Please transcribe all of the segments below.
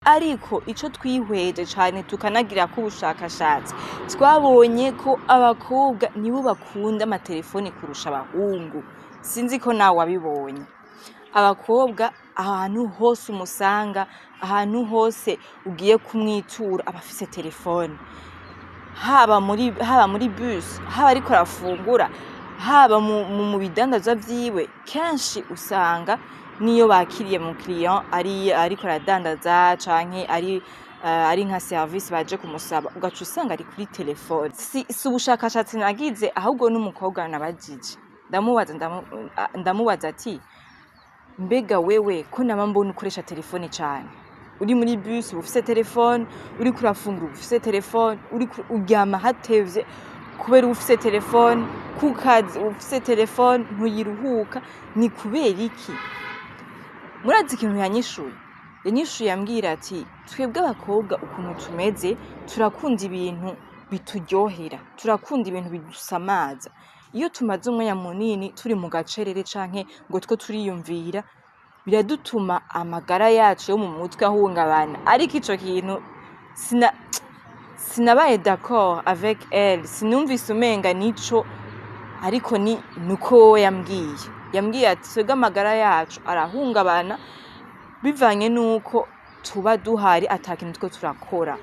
Ariko ico twihweje cane tukanagirako ubushakashatsi, twabonye ko abakobwa nibo bakunda amatelefoni kurusha abahungu. Sinzi ko nawe wabibonye. Abakobwa ahantu hose umusanga, ahantu hose ugiye kumwitura, aba afise telefone. Haba muri bus, haba ariko arafungura, haba mu bidandazwa vyiwe, kenshi usanga niyo bakiriye mu client ari ariko aradandaza canke ari nka service baje kumusaba, ugaca usanga ari kuri telefone. Si ubushakashatsi nagize, ahubwo n'umukobwa nabajije, ndamubaza ati: "Mbega wewe ko nama mbona ukoresha telefone cane, uri muri bus uba ufise telefone, uriko urafungura uba ufise telefone, uriko uryama hatevye kubera uba ufise telefone, ku kazi uba ufise telefone, ntuyiruhuka, ni kubera iki?" Murazi ikintu yanyishuye? Yanyishuye ambwira ati: "Twebwe abakobwa ukuntu tumeze, turakunda ibintu bituryohera, turakunda ibintu bidusamaza. Iyo tumaze umwanya munini turi mu gacerere canke ngo two turiyumvira, biradutuma amagara yacu yo mu mutwe ahungabana." Ariko ico kintu sinabaye d'accord avec elle, sinumvise umenga nico, ariko ni nuko we yambwiye ati: "Twebwe amagara yacu arahungabana bivanye nuko tuba duhari ata kintu two turakora."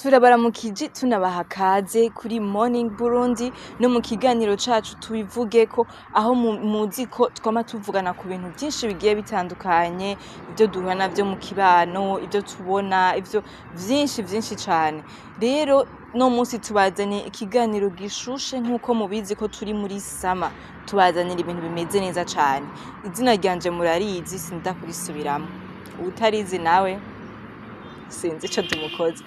Turabaramukije, tunabaha kaze kuri Morning Burundi no mu kiganiro cacu Tubivugeko, aho muzi ko twama tuvugana ku bintu vyinshi bigiye bitandukanye, ivyo duhura navyo mu kibano, ivyo tubona, ivyo vyinshi vyinshi cane. Rero no munsi tubazaniye ikiganiro gishushe. Nk'uko mubizi ko turi muri summer, tubazanira ibintu bimeze neza cane. Izina ryanje murarizi, sinda kurisubiramwo, uwutarizi nawe sinzi ico tumukoza.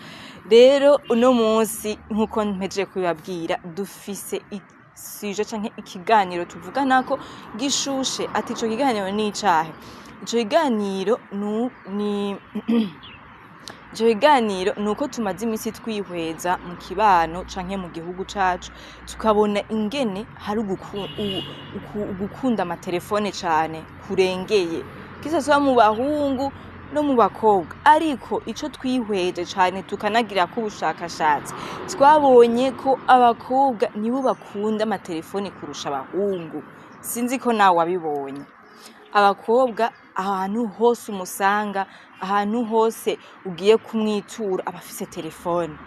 Rero uno munsi, nk'uko mpejeje kubibabwira, dufise sujet canke ikiganiro tuvuganako gishushe. Ati: "Ico kiganiro ni icahe?" Ico kiganiro ni uko tumaze imisi twihweza mu kibano canke mu gihugu cacu, tukabona ingene hari ugukunda amatelefone cane kurengeye, kisaswa mu bahungu no mu bakobwa. Ariko ico twihweje cane tukanagirako ubushakashatsi, twabonye ko abakobwa nibo bakunda amatelefone kurusha abahungu. Sinzi ko nawe wabibonye. Abakobwa ahantu hose umusanga, ahantu hose ugiye kumwitura, aba afise telefone.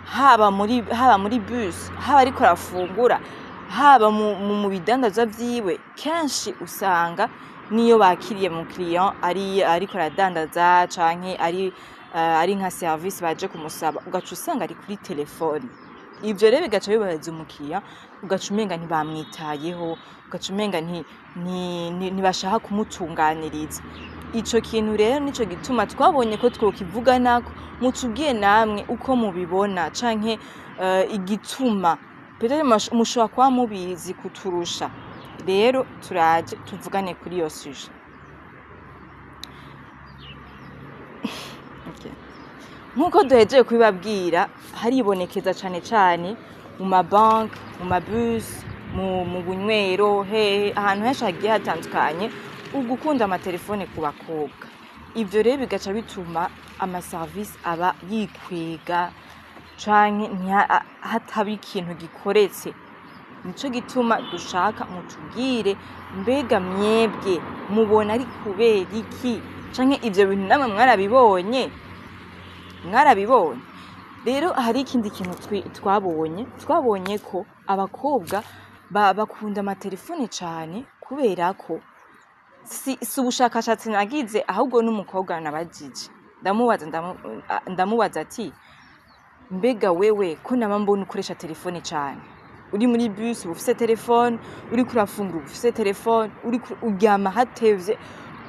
Haba muri bus, haba ariko arafungura, haba mu bidandazwa vyiwe, kenshi usanga niyo bakiriye mu client ari ariko aradandaza canke ari nka service baje kumusaba, ugaca usanga ari kuri telefone. Ivyo rero bigaca bibabaza umukiriya, ugaca umenga ntibamwitayeho, ugaca umenga ntibashaka kumutunganiriza. Ico kintu rero nico gituma twabonye ko twokivuganako, mutubwiye namwe uko mubibona canke igituma. Peut-être mushobora kuba mubizi kuturusha. Rero turaje tuvugane kuri iyo sujet. Okay. Nk'uko duhejeje kubibabwira, haribonekeza cane cane mu mabanki, mu mabus, mu bunywero, hehe, ahantu henshi hagiye hatandukanye, ugukunda amatelefone ku bakobwa. Ivyo rero bigaca bituma amaserivisi aba yikwega canke hataba ikintu gikoretse. Nico gituma dushaka mutubwire: mbega mwebwe mubona ari kubera iki, canke ivyo bintu namwe mwarabibonye? Mwarabibonye? Rero hari ikindi kintu twabonye. Twabonye ko abakobwa bakunda amatelefone cane kubera ko si ubushakashatsi nagize, ahubwo n'umukobwa nabajije, ndamubaza ati: "Mbega wewe ko nama mbona ukoresha telefone cane, uri muri bus uba ufise telefone, uriko urafungura uba ufise telefone, uriko uryama hatevye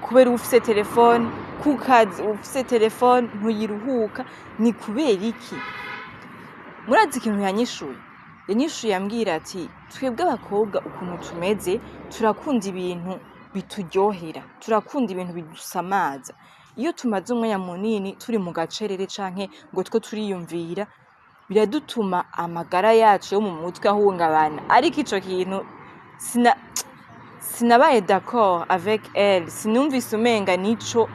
kubera uba ufise telefone, ku kazi uba ufise telefone, ntuyiruhuka, ni kubera iki?" Murazi ikintu yanyishuye? Yanyishuye ambwira ati: "Twebwe abakobwa ukuntu tumeze, turakunda ibintu bituryohera, turakunda ibintu bidusamaza. Iyo tumaze umwanya munini turi mu gacerere canke ngo two turiyumvira, biradutuma amagara yacu yo mu mutwe ahungabana." Ariko ico kintu sinabaye d'accord avec elle, sinumvise umenga nico.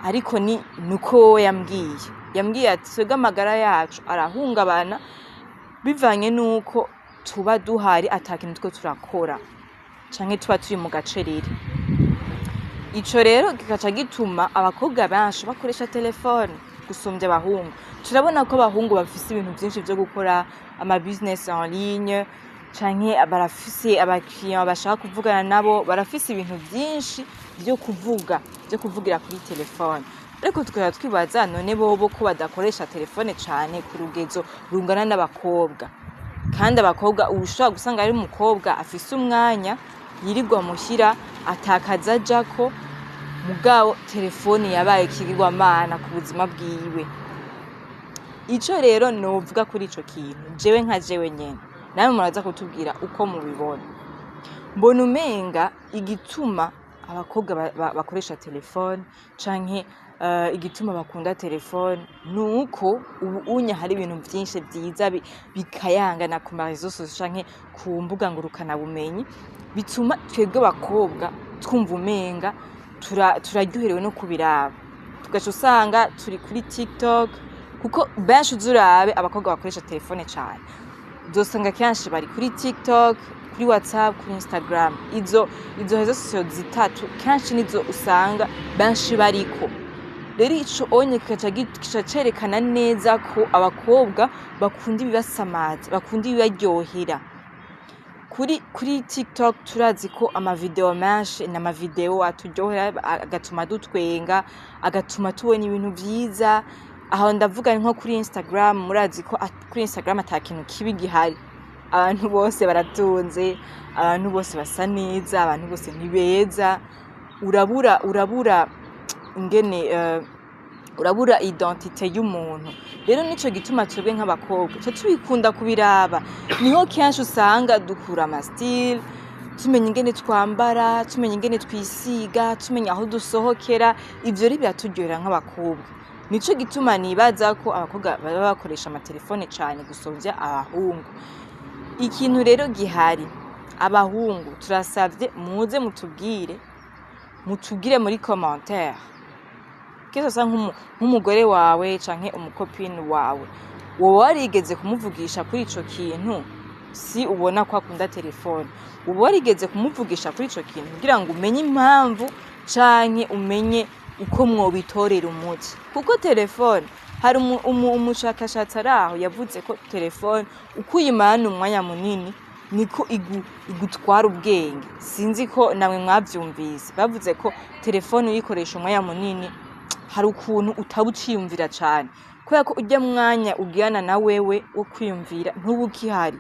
Ariko ni nuko wowe yambwiye ati twebwe amagara yacu arahungabana bivanye n'uko tuba duhari ata kintu turiko turakora, canke tuba turi mu gacerere. Ico rero kikaca gituma abakobwa benshi bakoresha telefone gusumvya abahungu. Turabona ko abahungu bafise ibintu vyinshi vyo gukora, ama business en ligne, canke barafise abakiriya bashaka kuvugana nabo, barafise ibintu vyinshi vyo kuvuga, vyo kuvugira kuri telefone. Ariko tukaba twibaza: none bobo ko badakoresha telefone cane ku rugezo rungana n'abakobwa? Kandi abakobwa, uba ushobora gusanga ari umukobwa afise umwanya yirirwa muhira, atakazi ajako, mugabo telefone yabaye ikigirwamana ku buzima bwiwe. Ico rero novuga kuri ico kintu, jewe nka jewe nyene, namwe muraza kutubwira uko mubibona, mbona umenga igituma abakobwa bakoresha telefone canke igituma bakunda telefone, nuko ubu unya hari ibintu vyinshi vyiza bikayangana ku ma réseaux sociaux canke ku mbuga ngurukanabumenyi, bituma twebwe abakobwa twumva umenga turaryoherewe no kubiraba, tugaca usanga turi kuri TikTok. Kuko benshi, uzi urabe abakobwa bakoresha telefone cane, uzosanga kenshi bari kuri TikTok, kuri WhatsApp, kuri Instagram. Izo réseaux sociaux zitatu kenshi nizo usanga benshi bariko. Rero ico onye kigaca cerekana neza ko abakobwa bakunda ibibasamaza, bakunda ibibaryohera. Kuri TikTok turazi ko amavideo menshi ni amavideo aturyohera, agatuma dutwenga, agatuma tubona ibintu vyiza. Aho ndavuga nko kuri Instagram. Murazi ko kuri Instagram ata kintu kibi gihari, abantu bose baratunze, abantu bose basa neza, abantu bose ni beza. Urabura ingene urabura identité y'umuntu. Rero nico gituma twebwe nk'abakobwa tuca tubikunda kubiraba. Niho kenshi usanga dukura ama style, tumenya ingene twambara, tumenya ingene twisiga, tumenya aho dusohokera. Ivyo rero biraturyohera nk'abakobwa. Nico gituma nibaza ko abakobwa baba bakoresha amatelefone cane gusumvya abahungu. Ikintu rero gihari, abahungu turasavye muze mutubwire muri commentaire kese nk'umugore wawe canke umu copine wawe, woba warigeze kumuvugisha kuri ico kintu? Si ubona ko akunda telefone, uba warigeze kumuvugisha kuri ico kintu kugira ngo umenye impamvu canke umenye uko mwobitorera umuti? Kuko telefone, hari umushakashatsi ari aho yavuze ko telefone uko uyimarana umwanya munini niko igutwara ubwenge. Sinzi ko namwe mwavyumvise. Bavuze ko telefone uyikoresha umwanya munini, hari ukuntu utaba uciyumvira cane, kubera ko urya mwanya ugirana na wewe wo kwiyumvira ntuba ukihari,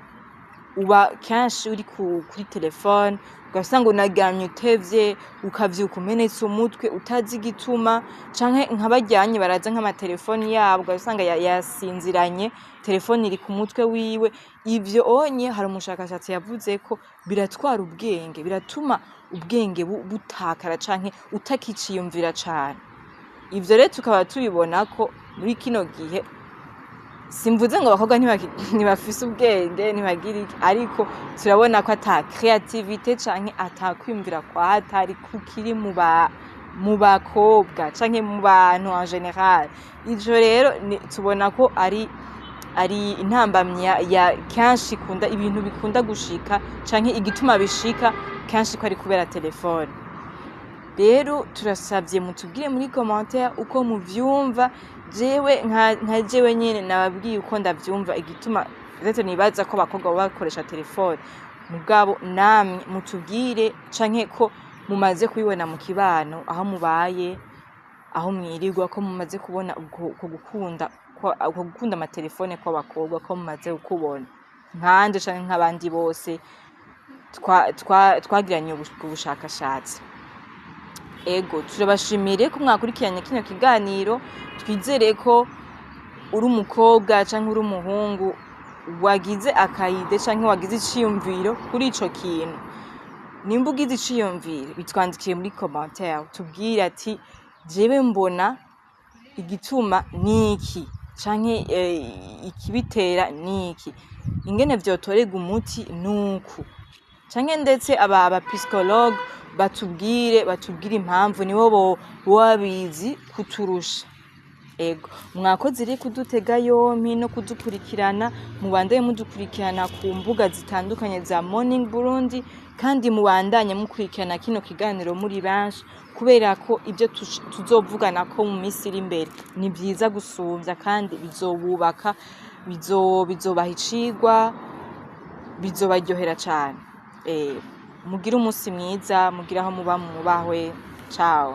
uba kenshi uri kuri telefone, ugasanga unaryamye utevye, ukavyuka umenetse umutwe utazi igituma. Canke nkabaryanye baraza nk'amatelefoni yabo, ugasanga yasinziranye telefone iri ku mutwe wiwe. Ivyo onye hari umushakashatsi yavuze ko biratwara ubwenge, biratuma ubwenge butakara canke utakiciyumvira cane. Ivyo rero tukaba tubibona ko muri kino gihe, simvuze ngo abakobwa ntibafise ubwenge, ntibagira iki, ariko turabona ko ata créativité canke ata kwiyumvira kwa hatari kukiri mu bakobwa canke mu bantu en général. Ivyo rero tubona ko ari intambamyi ya kenshi ikunda ibintu bikunda gushika, canke igituma bishika kenshi ko ari kubera telefone. Rero turasavye mutubwire muri commentaire uko muvyumva. Jewe nka jewe nyene nababwiye uko ndavyumva, igituma rero nibaza ko abakobwa baba bakoresha telefone. Mugabo namwe mutubwire, canke ko mumaze kubibona mu kibano aho mubaye, aho mwirirwa, ko mumaze kubona uko gukunda amatelefone kw'abakobwa, ko mumaze kukubona nkanje canke nk'abandi bose twagiranye ubushakashatsi. Ego, turabashimiye ko mwakurikiranye kino kiganiro. Twizere ko uri umukobwa canke uri umuhungu wagize aka idée canke wagize iciyumviro kuri ico kintu. Nimba ugize iciyumviro, bitwandikiye muri commentaire, tubwire ati: "Jewe mbona igituma niki canke ikibitera niki, ingene vyotorerwa umuti nuku." Canke ndetse aba psychologue Batubwire impamvu, nibo bo babizi kuturusha. Ego, mwakoze iri kudutega yompi no kudukurikirana. Mubandanye mudukurikirana ku mbuga zitandukanye za Morning Burundi, kandi mubandanye mukurikirana kino kiganiro muri benshi, kubera ko ibyo tuzovugana ko mu minsi iri imbere ni byiza gusumvya, kandi bizobubaka, bizobaha icigwa, bizobaryohera cane. Mugire umunsi mwiza, mugire aho muba, mubahwe. Ciao.